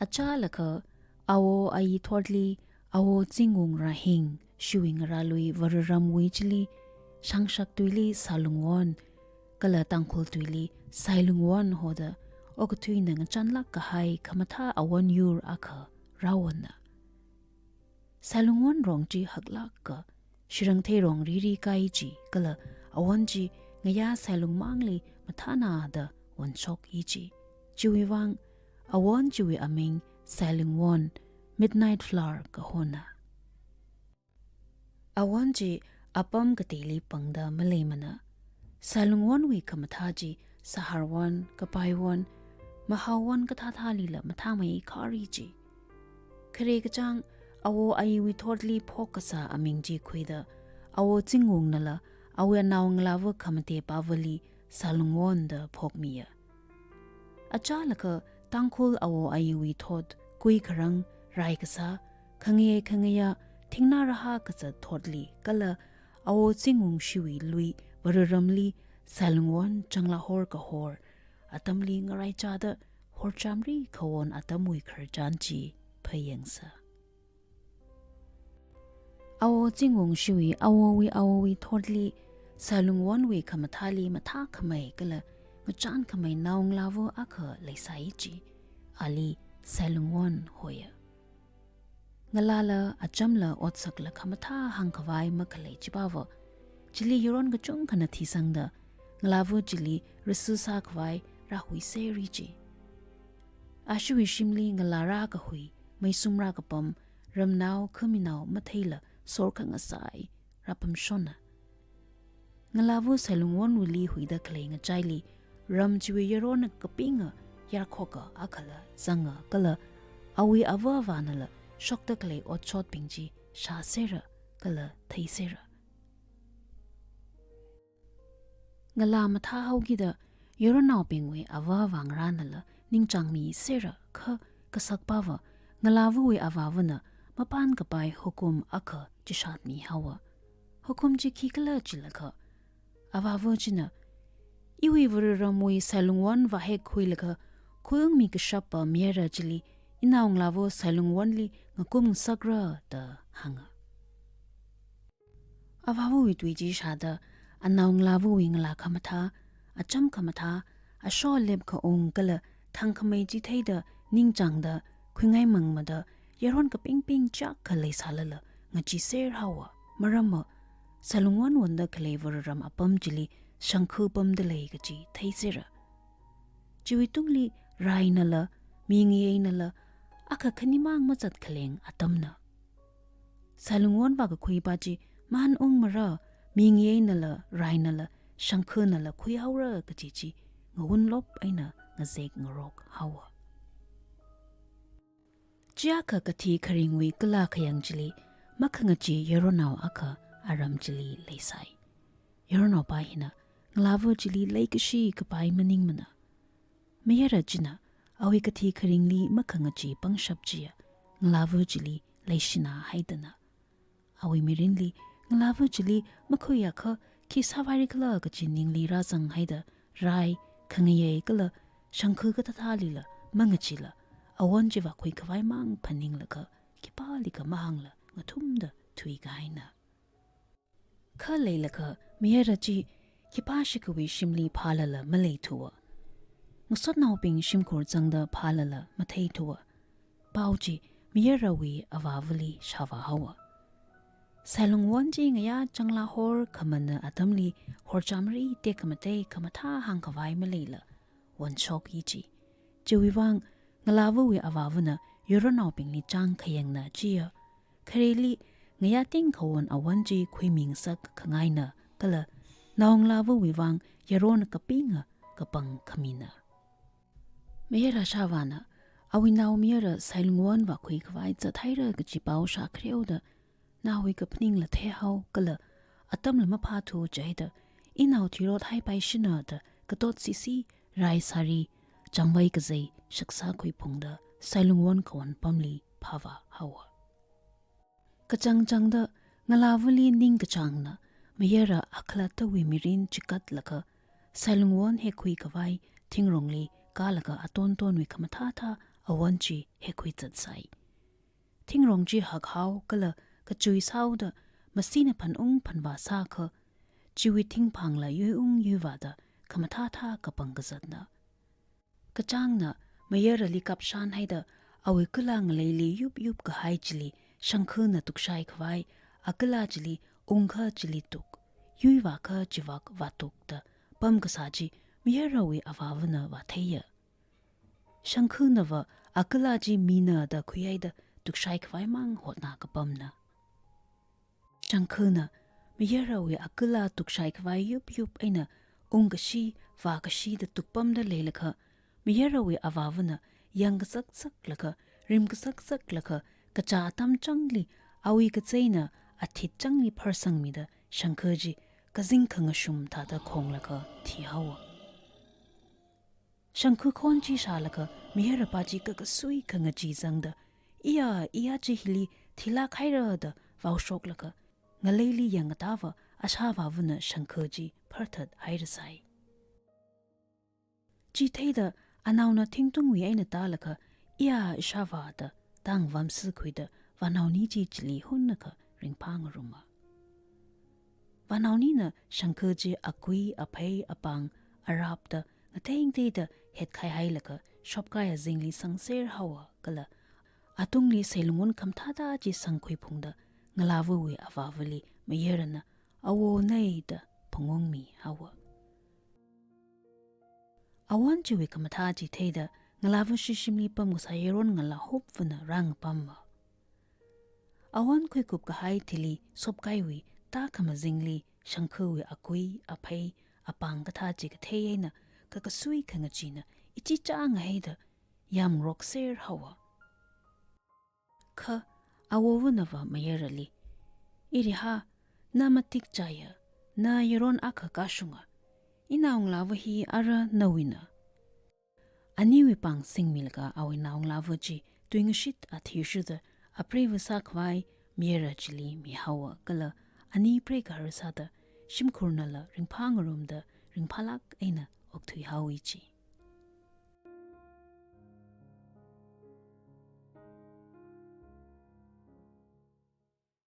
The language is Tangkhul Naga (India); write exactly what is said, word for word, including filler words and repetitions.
Achālakha, Awo Ayi thotli, Awo Zingung Rahing, shiwui ngarālui Variramwui chili, Shangshak tuili Sailungwon, kala Tangkhul tuili Sailungwon hoda, okathuina ngachānlāk kahai khamathā awon yur akha rāwonna. Sailungwon rong chi haklāka, shirangthei rong riri kai chi, kala awon chi ngayā sailung mangli mathāna da wonshok i chi. Chiwui vang, awon chiwui aming Sailungwon, Midnight Flower kahona. Awon chi apam kateili pangda maleimana. Sailungwonwui khamathā chi Saharwon, Kapaiwon, Mahaowon kathāthālila mathāmei khari chi. Khare kachāng, Awo Ayiwui thotli phok kasā aming chi khuida, Awo Zingungnala, awui anaongalāva khamatepavali Sailungwon da phokmiya. Achālakha Tangkhul Awo Ayiwui thot, kui kharang, rai kasā, khangayei khangayā, thingnā rahā kazat thotli, kala Awo Zingung shiwui lui, Variramli, Sailungwon changlahor kahor, atamli ngaraichāda, horchamri khawon atamwui khararchan chi phayangsa. Awo Zingung shiwui awowui awowui thotli, Sailungwonwui khamathāli mathākhamei kala ngachānkhamei naongalāva akha leisai chi, ali Sailungwon hoya. Ngalāla, achamla, otsakla khamathā hāngkhavai makhalei chipava, chili yaron kachungkhana thisangda, ngalāva chili rasi sākhavai rāhuiserra chi. Ashiwui shimli ngalā rākahui, meisum rākapam, ramnao khaminao matheila sor khangasai rāpamshonna. Ngalāva Sailungwonwuili huida khalei ngachaili, ram chiwui yaronna kapinga yarkhoka akhala zanga kala awui avāvānala shokda khalei otshotbing chi shāserra kala theiserra. Ngalā mathāhaokida, yaronnaobingwui avāvā ngarānala ningchāngmiserra kha kasakpava, ngalāvawui avāvana mapānkapai hukum akha chishatmihaowa. Hukum chi khikhala chilakha, avāva china, iwui Variramwui Sailungwon vāhekkhuilaga khuiungmi kashappa mayara chili, inaongalāva Sailungwonli ngakum ngasakra da hānga. Avāvawui tui chi shāda, anaongalāvawui ngalā khamathā, acham khamathā, asho lep khaung kala thangkhamei chi theida ningchāngda khuingaimangmada yaron kapingping chiyākha leisālala ngacheeserhaowa, maramva Sailungwon wonda khalei Variram apam chili shangkhu pamda lei kachi theiserra. Chiwui tungli rainala, mingayeinala, akha khanimang mazat khaleng atamna. Sailungwon vākakhuipa chi manungmara, mingayeinala, rainala, shangkhunala khuihaora kachi chi ngahunlop eina ngazek ngarokhaowa. Chiyākha kathi kharingwui kala khayang chili, makhangachee yaronnao akha aram chili leisai. Yaronnaopa hina ngalāva chili leikashi kapai maningmana. Mayara china awui kathi kharingli makhangachee pangshap chiya ngalāva chili leishina haidana. Awui mirinli ngalāva chili makhuiakha khi sāvaira khala kachi ningli rāzanghaida rai, khangayei kala shangkhu kathāthālila mangacheela, awon chi vākhuikhavai mang phaninglaga khipālikha mahāngla ngathumda thuikahaina. Kha leilakha mayara chi khipāshi kawui shimli phālala maleithuwa. Ngasotnaobing shimkhur zangda phālala matheithuwa. Pao chi mayarawui avāvali shāvāhaowa. Sailungwon chi ngayā changlahor khamana atamli horchamri tekhamatei khamathā hāngkhavai maleila wonshok i chi. Chiwui vang, ngalāvawui avāvana yaronnaobingli chāng khayangna chiya, khareli ngayā tingkhawon awon chi khuimi ngasak khangaina, kala naongalāvawui vang yaron kapinga kapang khamina. Mayara shāvāna, awui naomayara Sailungwon vākhuikhavai zathaira kachi pao shākhareoda, naowui kaphaningla theihao kala atamla maphāthu chida, inao thirot haipaishina da katot sisi, rai sāri, chamvai kazei, shaksa khuiphungda Sailungwon kawon pamli phāvāhaowa. Kachangchangda ngalāvali ningkachāngna mayara akhalattawui mirin chikatlaga Sailungwon hekkhuikhavai thingrongli kālaga atontonwui khamathāthā Awon chi hekhui zatsai. Thingrong chi hakhao kala kachui saoda masina phanung phanvā sākha, chiwui thingphangla yuiung yuivāda khamathāthā kapang kazatna. Kachāngna mayarali kapshan haida awui kala ngaleili yup yup kahai chili Shangkhana tukshai khavai, akala chili ungkha chili tuk, yuivākha chivak vātukda pamkasā chi mayarawui avāvana vātheiya. Shangkhanava akala chi mina da khuihaida tukshai khavaimang hotna kapamna. Shangkhana mayarawui akala tukshai khavai yup yup eina ungkashi vākashida tukpamda leilakha, mayarawui avāvana yangkasak saklaga, rimkasak saklaga, kachā atam changli awui kazeina athit changli pharsangmida Shangkha chi kazing khangashum thāda khonglaga thihaowa. Shangkha khon chi shālaga mayarapa chi kakasui khangachi zangda, "Iya, iya chi hili thilāk haira," da vaoshoklaga, ngaleili yangkatāva ashāvāvana Shangkha chi pharthat hairasai. Chi theida anaona thingtungwui eina tālaga, "Iya, ishāvā," da tangvamsi khuida vānaoni chi chili hunnakha ringphāngaruma. Vānaonina Shangkha chi akui, aphei, apāng, arapda ngateiteida hetkhai hailaga shopkai azingli sangser haowa kala atungli seilungun khamathāthā chi sangkhuiphungda ngalāvawui avāvali mayarana awonei da phungungmi haowa. Awon chiwui khamathā chi theida ngalāva shishimli pamkasā yaron ngalā hupvana rāngapamma. Awon khuikup kahai thili shopkaiwui tākhamazingli Shangkhawui akui, aphei, apāng kathā chi kathei eina kakasui khangachina ichichā ngahaida yamrokser haowa. Kha awowanava mayarali, "Iriha, na matik chāya, na yaron akha kashunga. Inaongalāva hi ara nawuina." Aniwui pāng singmilaga awui naongalāva chi tuingashit athishurda apreiva sākhavai mayara chili mihaowa kala ani preigahar sāda shimkhurnala ringphāngarumda ringphālāk eina okthuihaowa chi.